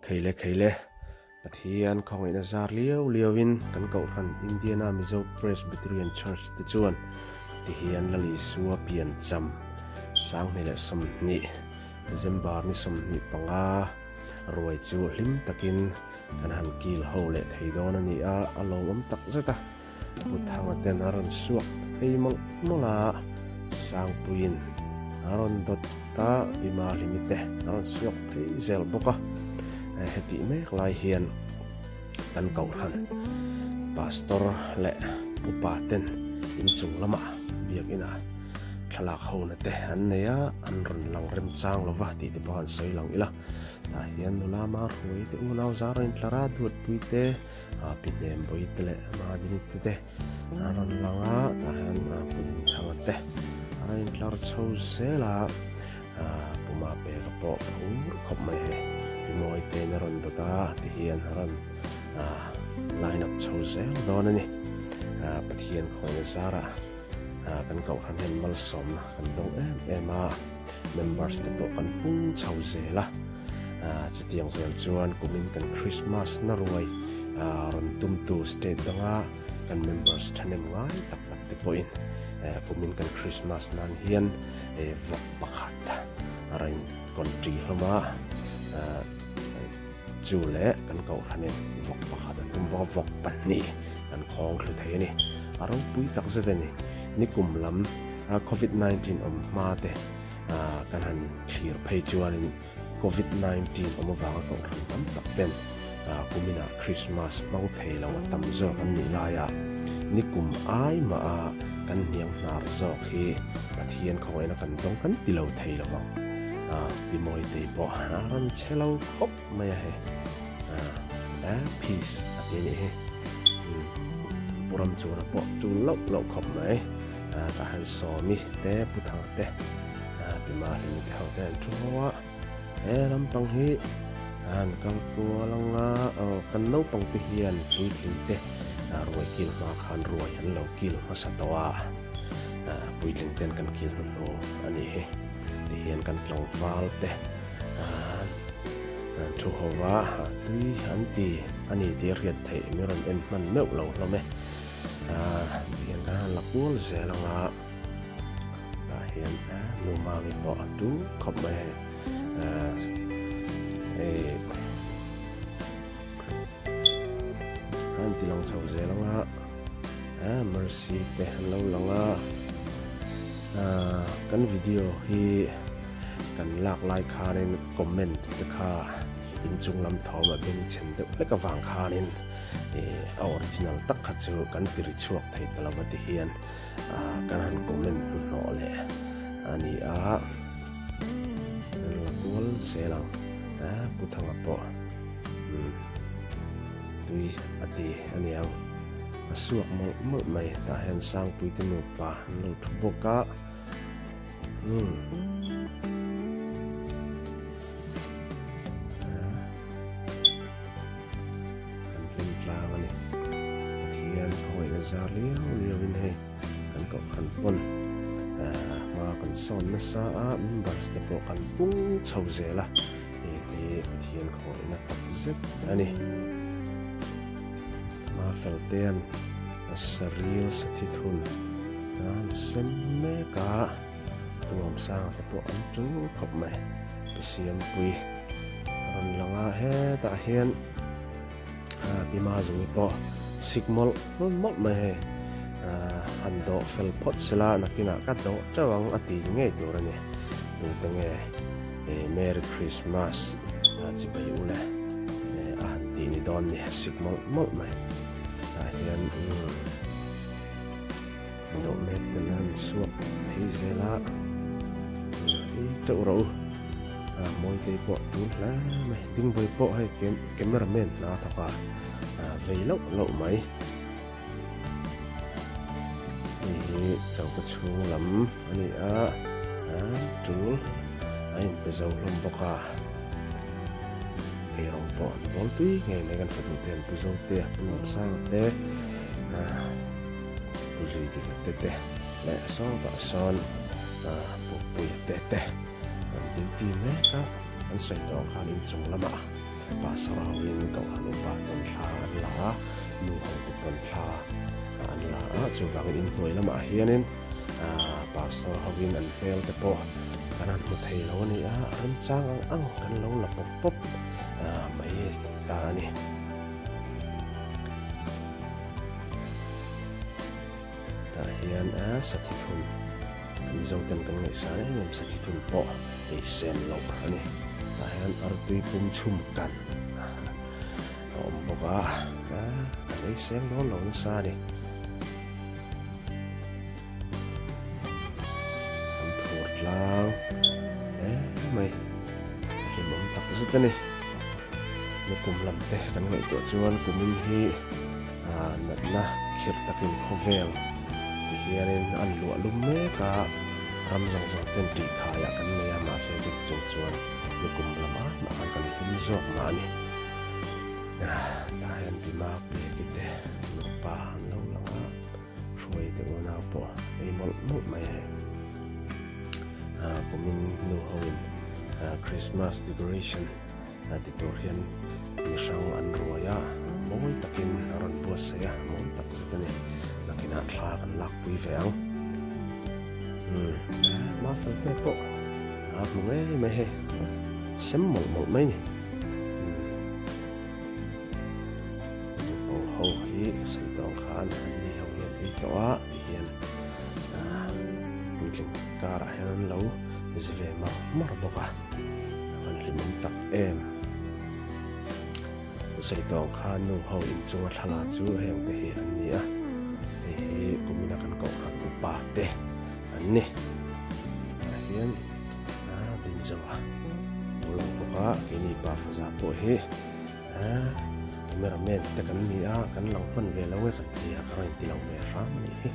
Kheile kheile, Pathian khawngaihna zar liau liauin kan Kohhran Indiana Mizo Presbyterian Church te chuan tihian Lal Isua piancham 2020 December ni 25 ruai chu hlim takin kan han kil ho leh thei dawn a ni a, a lawmawm tak zet a. Pu Thanga ten a rawn suak phei mawlh mawlh a, Sangpuiin a rawn dawt a, Pi Mahlimi te a rawn suak phei zel bawk a. Hetih mek lai hian kan Kohhran Pastor leh upa ten inchung lamah biakinah thlalak hona te an nei a, an rawn lang remchang lova tih te pawh han sawi lang ila. Tah hian nula Mahruai te unau zar a intlar a, Duatpui te, Pi Hnembawi te leh Madini te te an rawn lang a, tah hian Pu Dinthanga te a rawn intlar chho zel a, Pu Mapeka pawh phur khawp mai hei, Pi Mawitein a rawn dawt a tihian a rawn line up chho zel dawn a ni. Pathian khawina zarah kan kohhran hian malsawmna kan dawng em em a. Members te pawh kan pung chho zel a, chutiang zel chuan kumin kan Christmas na ruai rawn tumtu state danga kan members thahnem ngai tak tak te pawhin kumin kan Christmas nan hian vawk pakhat a rawn country hlawm a, chu leh kan kohhranin vawk pakhat a tum bawk a, vawk pahnih kan khawng thlu thei a ni, a ropui tak zet a ni, nikum lam. Covid 19 awm hma te kan han thlir phei chuanin Covid 19 awm avanga kohhran tam tak ten kuminah Christmas hmang thei lo a tam zawk an nih laia nikum ai mah a kan hniang hnar zawk hi Pathian khawngaihna kan dawng kan ti lo thei lo vang. Pi Mawitei pawh a rawn che lo khawp mai a hei. Peace a ti a nih hi. Pu Ramchhuna pawh tul loh loh khawp mai. Tah hian Sawmi te Pu Thanga te Pi Mahlimi te ho te an thu ho a, he lampang hi an kal kual anga aw kan naupang te hian puitling te ruai kil hma khan ruai an lo kil hmasa tawh a, puitling ten kan kil hnu hnu a nih hi tihian kan tlangval te an thu ho a, tui an ti a ni tih a hriat theih mi rawn en hman meuh lo hlawm e. Tihian kan han la kual zel ang a, tah hian nu mami pawh a tul khawp mai hei hei an ti lang chho zel ang a, mercy te an lo lang a, kan video hi kan lak lai khanin comment te kha inchung lam thawm a bengchhen deuh hlek avang khanin. A original tak kha chu kan ti ri chhuak thei ta lova ti hian kan han comment hnuhnawh leh a ni a, kan la kual zel ang Pu Thanga pawh tui a ti a ni ang a suak mawlh mawlh mai tah hian Sangpui te nupa an lo thu bawk a. Kan hlim tlang a ni. Pathian khawngaihna zar liau liau in hei kan kohhran pawn hma kan sawn nasa a, members te pawh kan pung chho zel a, hei hi Pathian khawngaihna tak zet a ni. Hma fel te'n a saril sathi thun an sem mek a, nuamsanga te pawh an tul khawp mai. Pu Siampui. A rawn lang a hetah hian Pi Mazungi pawh sik mawlh mawlh mai hei han dawh fel phawt sela nakinah ka dawh teuh ang a ti ngei tur a ni tute nge Merry Christmas chibai u le a han tih ni dawn ni sik mawlh mawlh mai tah hian A dawh mek ten a han suak phei zel a, ei teuh rawh u. A Mawitei pawh tul hle mai, Dingbawi pawh hei camera man hna a thawk a, a vei loh loh mai. Hei hi choka chhung lam a ni a, an tul a inpe zo hlawm bawk a. Eirawng pawh an bawl tui ngei mai kan fanu te an pu zo te a pu Lawmsanga te. Pu Zuidinga te te leh sawtah sawn Pukpuia te te an duty mek a, an sawi tawh ang khan inchung lamah Pastor hoin Kohhran upa ten thla an la a, nu hote pawn thla an la a, chuvangin inhnuai lamah hianin Pastor hoin an hmel te pawh kan han hmu thei lo a ni a, a remchang ang ang kan lo la pawp pawp mai ta a ni. Tah hian a sathi thun Mizo ten kan ngaihsan em em sathi thun pawh ei sen loh a ni. Tah hian artui pum chhum kan a awm bawk a, kan ei seng dawn lo nasa a ni. Kan phur tlang hle mai, a hlimawm tak zet a ni. Ni kum lam te kan ngaihtuah chuan kumin hi Natna khirh takin khawvel ti hianin an luah lum mek a, ram zawng zawng ten tih khaiah kan nei a, mahse chuti chung chuan nikum lam ai mah khan kan hlim zawk mah a ni. Tah hian Bima Peki te nupa an lo lang a, Hruai te unau pawh ei mawlh mawlh mai hei. Kumin nu hoin Christmas decoration A ti tur hian mi hrang an ruai a, mawi takin a rawn buatsaih a, mawi tak zet a ni. Nakinah thla kan lakpui ve ang. Umm, Mafel te pawh a hmu ngei mai hei, sem mawlh mawlh mai ni. Umm, nupo ho hi sawi tawng khan an ni ho hian ei tawh a ti hian puitling karah hian an lo zi ve mar mar bawk a. An hlimawm tak em. Sawi tawng kha nu ho inchunga thlalak chu heng te hi an ni a. Hei hi kumina kan kohhran upa te an ni. Tah hian a din zo a. Lo lang bawk a keini pa faza pawh hi cameraman te kan ni a kan lang hman ve lo e kan ti a ka rawn inti lo ve hram a nih hi.